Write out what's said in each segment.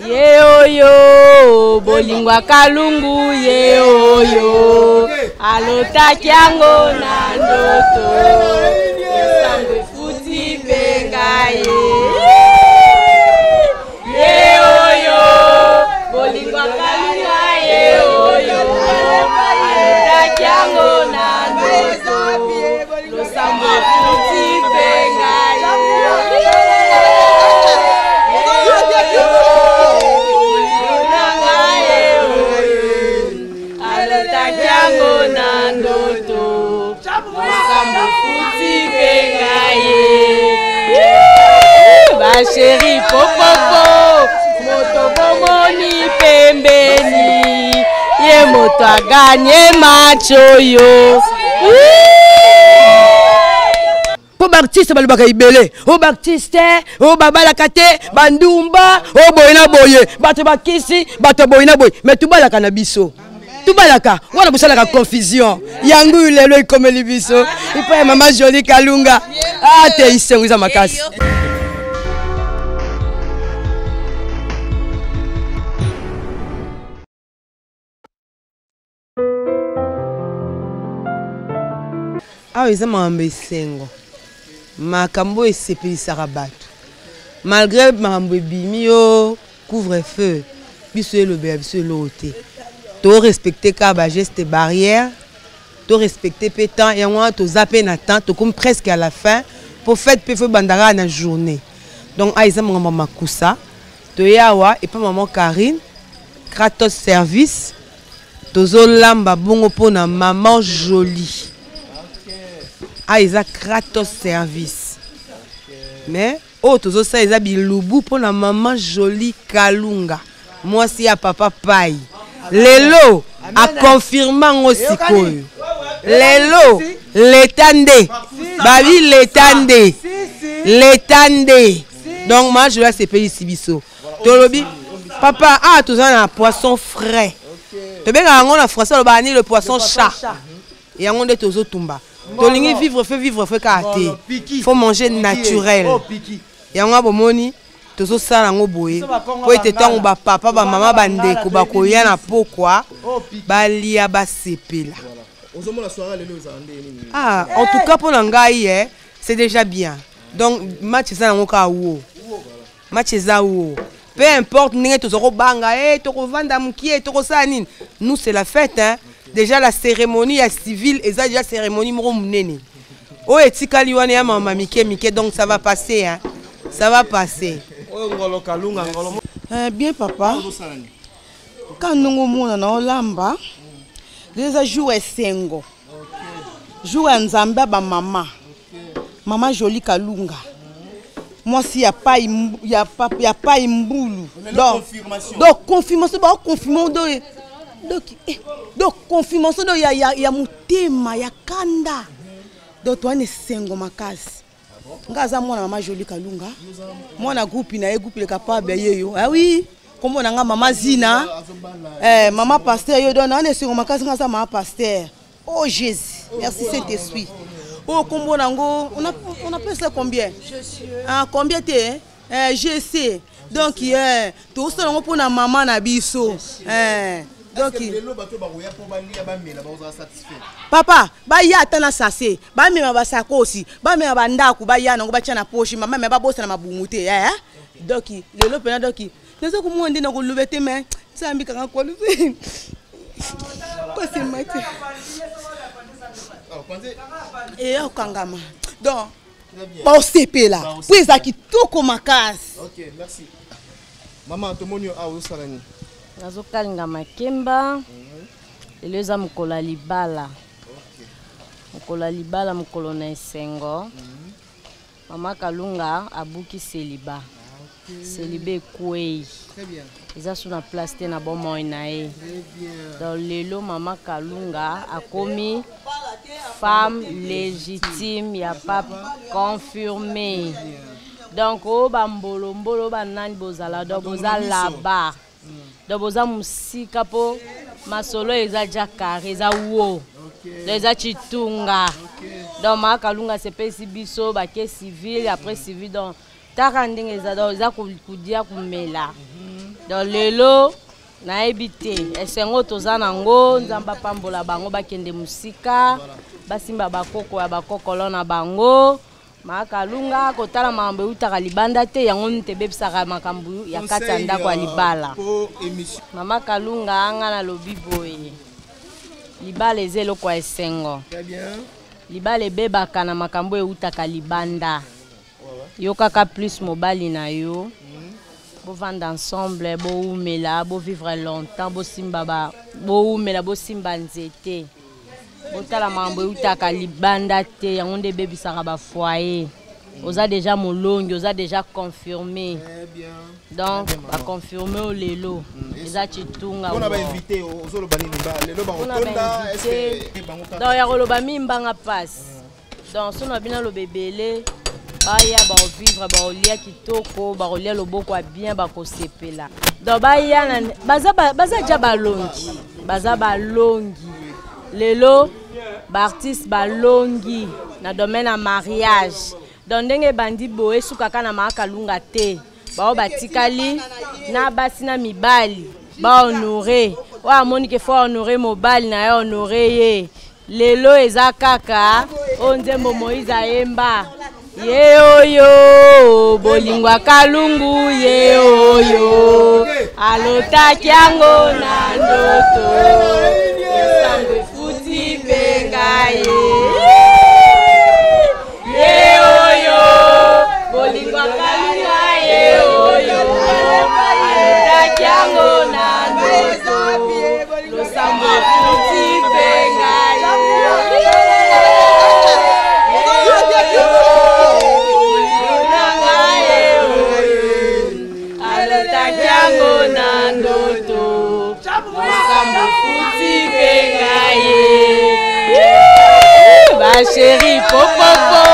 Ye oyo bolingo ya Kalungu ye oyo alotaki yango na ndoto losambo efuti mpe ngai ye oyo bolingo ya Kalunga ye oyo alotaki yango na ndoto losambo efuti mpe ngai. Alotaki yango na ndoto losambo efuti mpe ngai basheri popopo moto bomoni pembeni ye moto aganye match oyo. Mpo baartiste balobaka ebele, oyo baartiste oyo babalaka te, bandumba oyo boye na boye, bato bakisi, bato boye na boye, mais tobalaka na biso, tobalaka wana bosalaka confusion yango lelo ekomeli biso epai ya mama Jolie Kalunga. Ah te, isengo eza makasi. Awa eza makambo esengo, makambo oyo esepelisaka bato malgré makambo ebimi yo couvre feu, biso elobela biso eloko te, torespecte kaka bageste barrière, torespecte mpe temps yango wana toza mpe na temps, tokomi presque à la fin po fête mpe fo ebanda kaka na journée. Donc awa eza makambo ya makusa, toye awa epa maman Karine Kratos Service, tozolamba bongo mpona maman Jolie. Ah, eza Kratos Service, mais oyo tozosala eza bilubu mpona maman Jolie Kalunga, mwasi ya papa Pai. Lelo akonfirme yango sikoyo, lelo leta nde babi, leta nde, leta nde. Donc maman Jolie asepelisi biso, tolobi papa ah toza na poisson frais, tobengaka yango na français alobaka ni le poisson chat, yango nde tozotumba. Tolingi vivre fe, vivre fe kaka te, faut manger naturel. Yango bomoni tozosala yango boye po ete ntango bapapa, bamama, bandeko bakoya na pokwa, balia basepela. Ah, en tout cas mpo na ngai eh, c'est déjà bien. Donc match eza nango kaka wo, match eza wo, peu importe ndenge toza kobanga e tokovanda mokie, tokosala nini, nous c'est la fête hein. Déjà la cérémonie ya civile eza déjà cérémonie moko monene, oyo etikali wana ya mama mike mike, donc ça va passer hein. Ça va passer. Oyo ngolo Kalunga ngolo. Bien papa, ka ndongo omona na olamba eza jour esengo, jour ya nzambe ya bamama, mama Jolie Kalunga, mwasi ya pai, ya, ya pai mbulu. Donc confirmation, baoconfirme donc, donc, eh, donc confirmation donc ya, ya, ya motema ya kanda, donc towana esengo makasi. Nga aza mwana mama Jolie Kalunga, mwana groupe na ye, groupe le capable ye yo. Ah oui, kombo na nga mama Zina, eh, mama pasteur yo, donc na esengo makasi, nga aza mama pasteur. Oh Jésus, merci Saint-Esprit. Oh kombo nango, on a, on appelle ça combien? Ah combien te eh? Eh, GC. Donc eh, tosala yango mpona mama na biso. Eh, donc papa baya ata na sase, bamema basakosi, bamema bandako, baya nango batia na poche mama, me babosana mabungu te eh? Donc lelo mpena, donc naza komona nde na koloba te, me nzambe kanga kolo kosema te eya kokangama, donc baosepela mpo eza kitoko makasi. Ok, merci mama. Tomoni yo awa, ozosala nini? Nazokalinga makemba. Lelo eza mokolo ya libala, mokolo ya libala, mokolo na esengo. Mama Kalunga abuki seliba, seliba ekwei, eza so na place te na bomoi na ye. Donc lelo mama Kalunga akomi femme légitime ya pape, confirmé. Donc oyo bambolombolo, oyo banani bozala, donc boza là-bas, donc boza mosika mpo masolo eza ja carré, eza wo, donc eza chitunga. Donc mama Kalunga asepesi biso, bake civil, après civil, donc taka ndenge eza, donc eza kodia komela. Donc lelo nayebi te esengo toza nango, Nzambe apambola bango, bakende mosika, basimba bakoko ya bakokolo na bango. Makalunga kotala makambo eutaka libanda te, yango nini tebebisaka makambo ya kati ya ndako ya libala. Mama Kalunga, nga nalobi boye, libala eza eloko ya esengo. Libala ebebaka na makambo eutaka libanda. Yokaka plus mobali na yo, bovanda ensemble, bowumela, bovivre longtemps, bosimba ba bowumela, bosimba nzete, botala makambo eutaka libanda te, yango nde ebebisaka bafoyer. Oza déjà molongi, oza déjà confirmé, donc baconfirme o lelo eza Chitunga. Mpona bainvité, ozoloba nini? Lelo bakotonda? Donc ya koloba mimbanga mpasi. Donc so na bino aloba ebele, baya bakovivre, bakolia kitoko, bakolia loboko ya bien, bakosepela. Donc baya na baza, baza dia balongi, baza balongi lelo, baartiste balongi na domaine ya mariage. Donc ndenge ebandi boye, esukaka na Makalunga te. Bao batikali na basi na mibali bahonore oyo amoni ke fo honore mobali na ye, honore ye. Lelo eza kaka oyo nzembo Moïse ayemba: ye oyo bolingo ya Kalungu, ye oyo alotaki yango na ndoto, esango efuti mpe ngai ye. Ye oyo bolingo ya Kalunga, ye oyo alotaki yango na ndoto, losambo efuti mpe ngai alotaki yango na ndoto, losambo efuti mpe ngai. Bachéri popopo,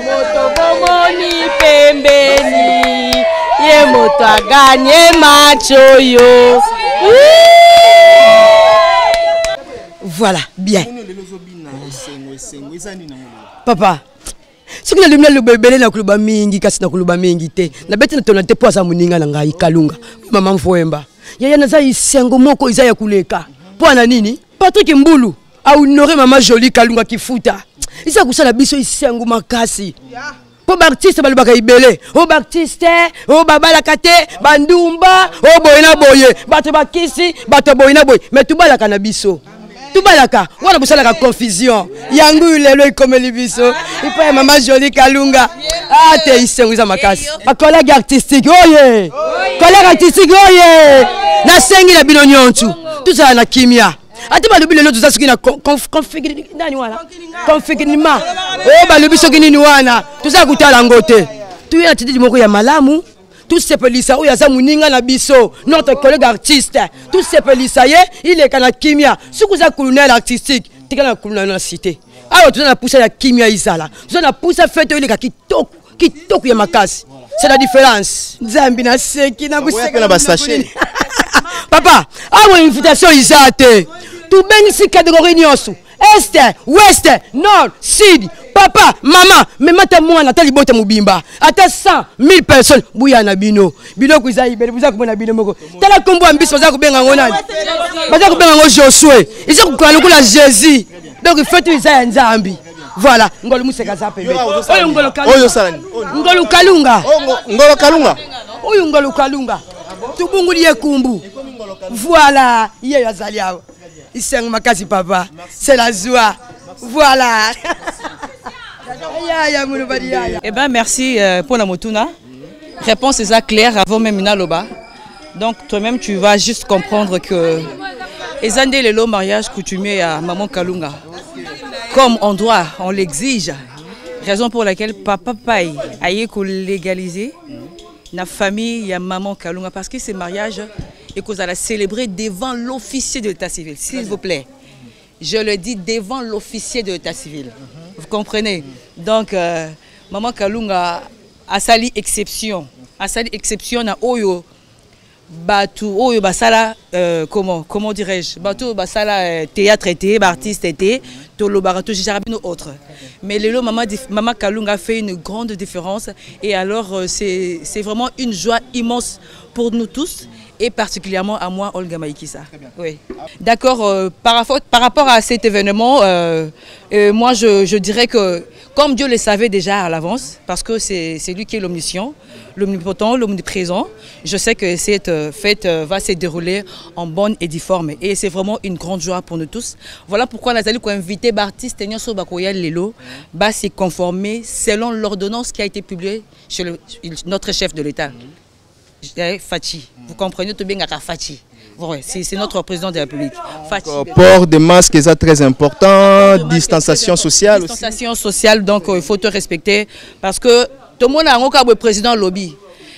moto bomoni pembeni ye, moto aganye match oyo. Voilà, bien. Lelo ozobina esengo, esengo eza nini nango lelo? Papa, soki nalingi naloba ebele, na koloba mingi, kasi nakoloba mingi te. Nabeti na tona te mpo aza moninga na ngai Kalunga, mama Mfoemba yaya. Naza esengo moko eza ya koleka. Mpo na nini? Patrik Mbulu ahonore mama Jolie Kalunga Kifuta, eza kosala biso esengo makasi, mpo baartiste balobaka ebele: o baartiste oyo babalaka te, bandumba, oyo boye na boye, bato bakisi, bato boye na boye. Mais tobalaka na biso, tobalaka wana bosalaka confusion. Yango lelo ekomeli biso epai ya mama Jolie Kalunga. A te, esengo eza makasi. Bacollègue artistique oye, collègue artistique oye, nasengi na bino nyonso tozala na kimia. Ata balobi lelo toza soki na nani wana, confinement oyo balobi soki nini wana, toza kotala yango te. Toye na titidi moko ya malamu, tosepelisa oyo aza moninga na biso, notre collègue artiste, tosepelisa ye, ileka na kimia. Soki oza colonel artistique, tikala na colonel na cité. Awa toza na pusa ya kimia, ezala toza na pusa fete oyo eleka kitoko kitoko ya makasi. C'est la différence. Nzambi, naseki. Na basachet. Papa, awa invitation eza te. Tobengisi catégorie nyonso: est, ouest, nord, sud. Papa, mama, mema ata mwana, ata libota mobimba, ata 100 1000 personnes, buya na bino. Biloko eza ibele, boza komona bino moko. Tala nkombo ya mbisi, baza kobenga yango nani? Baza kobenga yango Josue, eza kokola lokola Jésus. Donc fete eza ya Nzambi. Voilà, Ngolo Museka aza pembeni. Oyo Ngolo. Oyo osala nini? Ngolo Kalunga. Ngolo Kalunga. Oyo Ngolo Kalunga, tubunguli ye kumbu. Voilà, ye azali awa. Isengo makasi, papa, c'est la joie. Voilà, yaya molobali yaya. Eh ben merci pour la motuna. Réponse est claire avant même naloba. Donc toi-même tu vas juste comprendre que eza nde lelo mariage coutumier ya maman Kalunga. Comme on doit, on l'exige. Raison pour laquelle papa Pai a légaliser la famille ya maman Kalunga, parce que ce mariage et qu'on a célébré devant l'officier de l'état civil, s'il vous plaît. Je le dis, devant l'officier de l'état civil. Vous comprenez? Donc, maman Kalunga asali exception. Asali exception na oyo batu oyo basala comment dirais-je, batu oyo basala théâtre te, baartiste te, tolobaka, tojugeaka bino autre. Mais lelo mama Kalunga fait une grande différence et alors c'est vraiment une joie immense pour nous tous. Et particulièrement à moi, Olga Maïkissa. Oui. D'accord, par rapport à cet événement, moi je dirais que comme Dieu le savait déjà à l'avance, parce que c'est lui qui est l'omniscient, l'omnipotent, l'omniprésent, je sais que cette fête va se dérouler en bonne et due forme. Et c'est vraiment une grande joie pour nous tous. Voilà pourquoi nous allons inviter l'artiste Nyonso Bakoya Lelo, va se conformer selon l'ordonnance qui a été publiée chez notre chef de l'État. Fatshi. Vous comprenez tout bien Fatshi. Ouais, c'est notre président de la République. Fatshi. Port de masque, c'est très important. Distanciation sociale aussi. Distanciation sociale, donc il faut te respecter. Parce que tout le monde a un président lobby.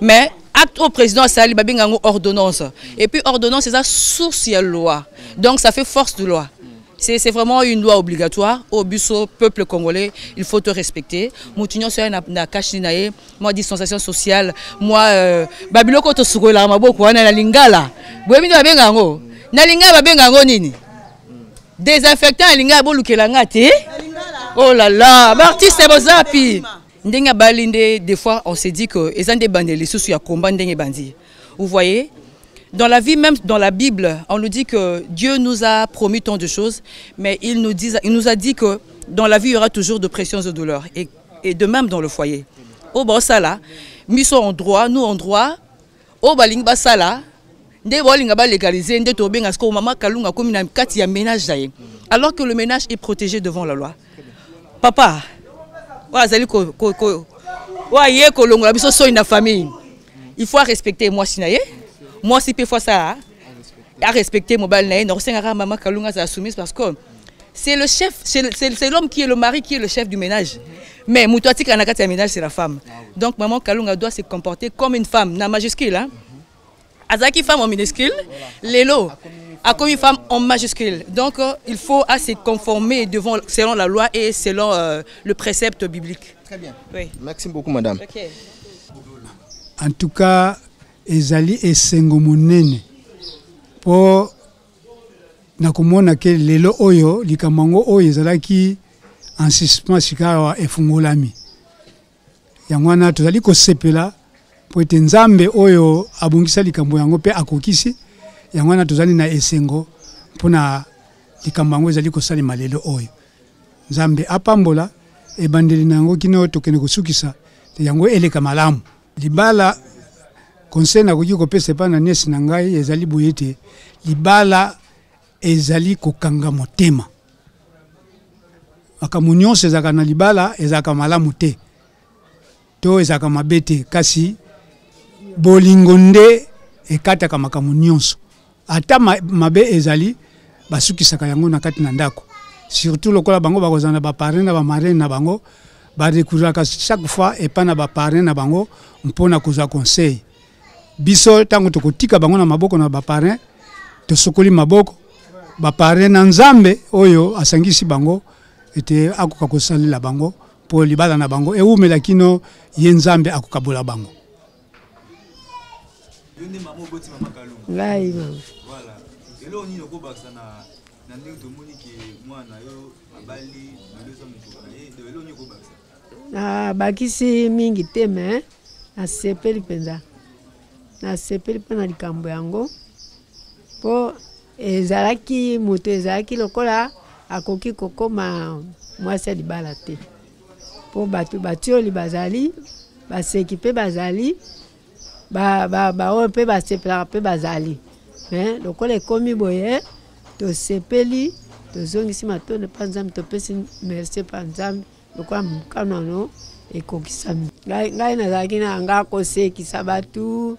Mais acte au président, c'est une ordonnance. Et puis ordonnance, c'est la source de la loi. Donc ça fait force de loi. C'est vraiment une loi obligatoire. Au busso, peuple congolais, il faut te respecter. Moutignon, c'est na cache nae, moi distanciation sociale, moi babiloko to sukola maboko wana na lingala. Boyemi ba benga ngo. Na lingala ba benga ngo nini? Désinfectant lingala bolukela nga te. Oh là là, artiste bozapi. Ndenga balinde, des fois on s'est dit que ezande bandeli sous ya combat ndenge bandi. Vous voyez? Dans la vie, même dans la Bible, on nous dit que Dieu nous a promis tant de choses, mais il nous a dit que dans la vie, il y aura toujours de pressions et de douleurs, et de même dans le foyer. Au bon ça là, nous sommes en droit, nous en droit, au baling ba ça là, nde bolinga ba légaliser, nde tobenga sko mama Kalunga komi na kati ya ménage na ye. Alors que le ménage est protégé devant la loi. Papa, wa azali ko ko ko wa ye kolongola biso soi na famille. Il faut respecter moi sinaye. Moi si peu fois ça à respecter mon bal naye, non sengara mama Kalunga za soumise parce que c'est le chef, c'est l'homme qui est le mari qui est le chef du ménage. Mais mutu atika na kati ya ménage c'est la femme. Donc maman Kalunga doit se comporter comme une femme na majuscule hein. Azaki femme en minuscule, lelo a comme une femme en majuscule. Donc il faut à se conformer devant selon la loi et selon le précepte biblique. Très bien. Oui. Merci beaucoup madame. Okay. En tout cas ezali esengo monene po nakomona ke lelo oyo likambo yango oyo ezalaki en suspens sika awa efungolami. Yango wana tozali kosepela po ete Nzambe oyo abongisa likambo yango mpe akokisi. Yango wana tozali na esengo mpona likambo yango ezali kosalema lelo oyo. Nzambe apambola ebandeli na yango kino tokende kosukisa yango eleka malamu. Libala conseil nakoki kopesa epai na niece na ngai ezali boye ete libala ezali kokanga motema. Makambo nyonso ezalaka na libala ezalaka malamu te to ezalaka mabe te, kasi bolingo nde ekataka makambo nyonso. Ata mabe ezali basukisaka yango na kati na ndako. Surtout lokola bango bakozala na ba parrain na ba marraine na bango, barecouraka chaque fois epai na ba parrain na bango mpona kozwa conseil. Biso ntango tokotika bango na maboko na ba parrain, tosokoli maboko ba parrain na Nzambe oyo asangisi bango ete akoka kosalela bango po libala na bango ewumela kino ye Nzambe akokabola bango. Yo nde mama oboti mama Kalunga. Ngai mama. Voilà. Eloko nini okobakisa na ndenge tomoni ke mwana yo abali lelo eza mokolo na ye, donc eloko nini okobakisa? Nabakisi mingi te, mais nasepeli mpenza. Nasepeli mpo na likambo yango mpo ezalaki moto ezalaki lokola akoki kokoma mwasi ya libala te mpo bato batioli bazali, baseki mpe bazali, baoyo mpe basepelaka mpe bazali. Mais lokola ekomi boye tosepeli, tozongisi matondo mpa Nzambe, topesi merci mpa Nzambe lokola mokano ano ekokisami. Ngai nazalaki na nga kosekisa bato.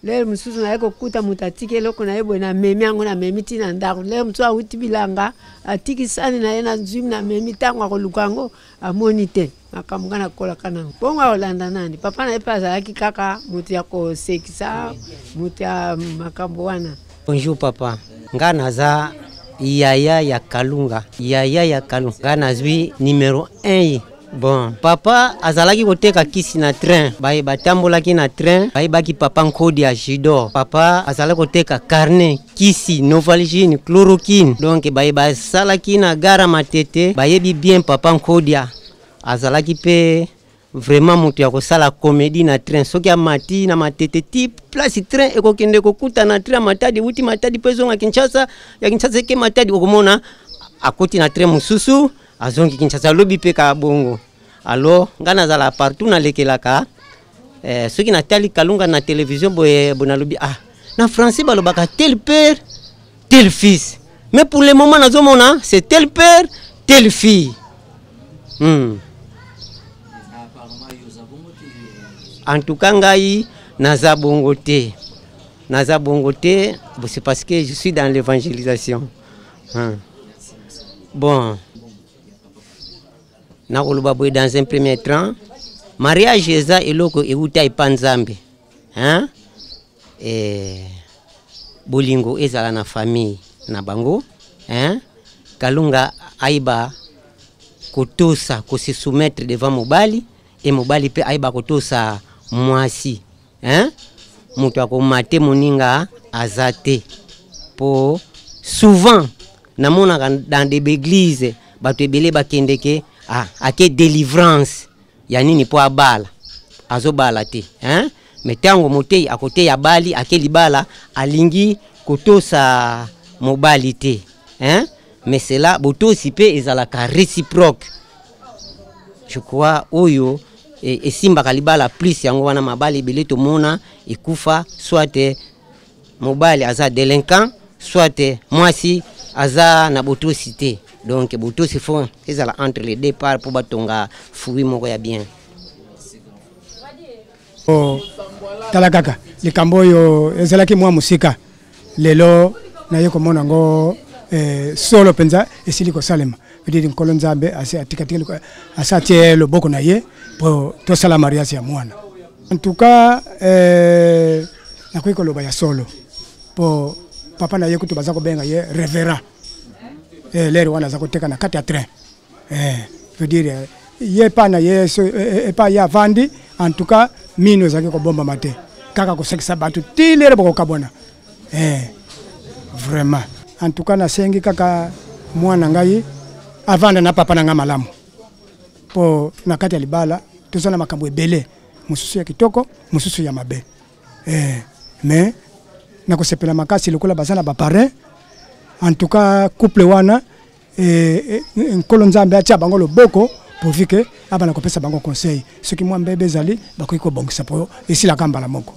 Lelo mosusu naye kokuta moto atiki eloko na ye boye, namemi yango, namemi ti na ndako. Lelo mosusu awuti bilanga, atiki sani na ye, nazwi, namemi, ntango akoluka yango amoni te. Makambo nga nakolaka nango. Bongo akolanda nani? Papa na ye mpe azalaki kaka moto ya kosekisa, moto ya makambo wana. Bonjour papa, nga naza yaya ya Kalunga, yaya ya Kalunga. Nga nazwi numéro 1. Bon, papa azalaki koteka kisi na train. Baye batambolaki na train, bayebaki papa Nkodi ya Jidor. Papa azalaki koteka carnet, kisi, novalgine, chloroquine. Donc baye basalaki na gara Matete, bayebi bien papa Nkodia. Azalaki pe Vraiment moto ya kosala comédie na train, soki amati na Matete ti place train ekokende kokuta na train ya Matadi, euti Matadi mpo ezonga Kinshasa, ya Kinshasa eke Matadi, okomona akoti na train mosusu azongi Kinshasa, alobi mpe kaka bongo. Alors ngai nazala partout, nalekelaka eh, soki natali Kalunga na télévision boye boye, nalobi ah, na français balobaka tel père tel fils, mais pour le moment nazomona c'est tel père telle fille. En tout cas ngai naza bongo te, naza bongo te, c'est parce que je suis dans l'évangélisation. Bon, nakoloba boye, dans un premier temps, mariage eza eloko euta epa Nzambe, hein? Eh, bolingo ezala na famille na bango, hein? Kalunga ayeba kotosa, kose soumettre devant mobali, e mobali mpe ayeba kotosa mwasi, hein? Moto akomate moninga aza te, po souvent namonaka dans des églises bato ebele bakendeke, ah, ake délivrance ya nini mpo abala, azobala te, hein? Mais ntango motei akoteya bali ake libala, alingi kotosa mobali te, hein? Mais cela, botosi mpe ezalaka réciproque, je crois, oyo esimbaka libala plus. Yango wana mabala ebele tomona ekufa, soit mobali aza délinquant, soit mwasi aza na botosi te. Donc botosi faut ezala entre les deux parts mpo batonga fruit moko ya bien. Oh, tala kaka likambo oyo ezalaki mwa mosika, lelo naye komona yango solo mpenza esili kosalema. Veut dire Nkolo Nzambe asi atikatiki, asi atie loboko na ye mpo tosala mariage ya mwana. En tout cas nakoki koloba ya solo, mpo papa na ye kutu baza kobenga ye révérend. Lere wana aza koteka na kati ya train. Veut dire ye epa na ye so, epa ye avandi, en tout cas mino ezalaki kobombama te, kaka kosekisa bato ti lere bokokabwana. Vraiment, en tout cas nasengi kaka mwana ngai avanda na papa na ngai malamu, mpo na kati ya libala toza na makambo ebele, mosusu ya kitoko, mosusu ya mabe. Mais nakosepela makasi lokola baza na baparrain. En tout cas couple wana, Nkolo Nzambe atia bango loboko, pourvu que abana kopesa bango conseil. Soki mwa mbebe ezali, bakoki kobongisa mpo esilaka mbala moko.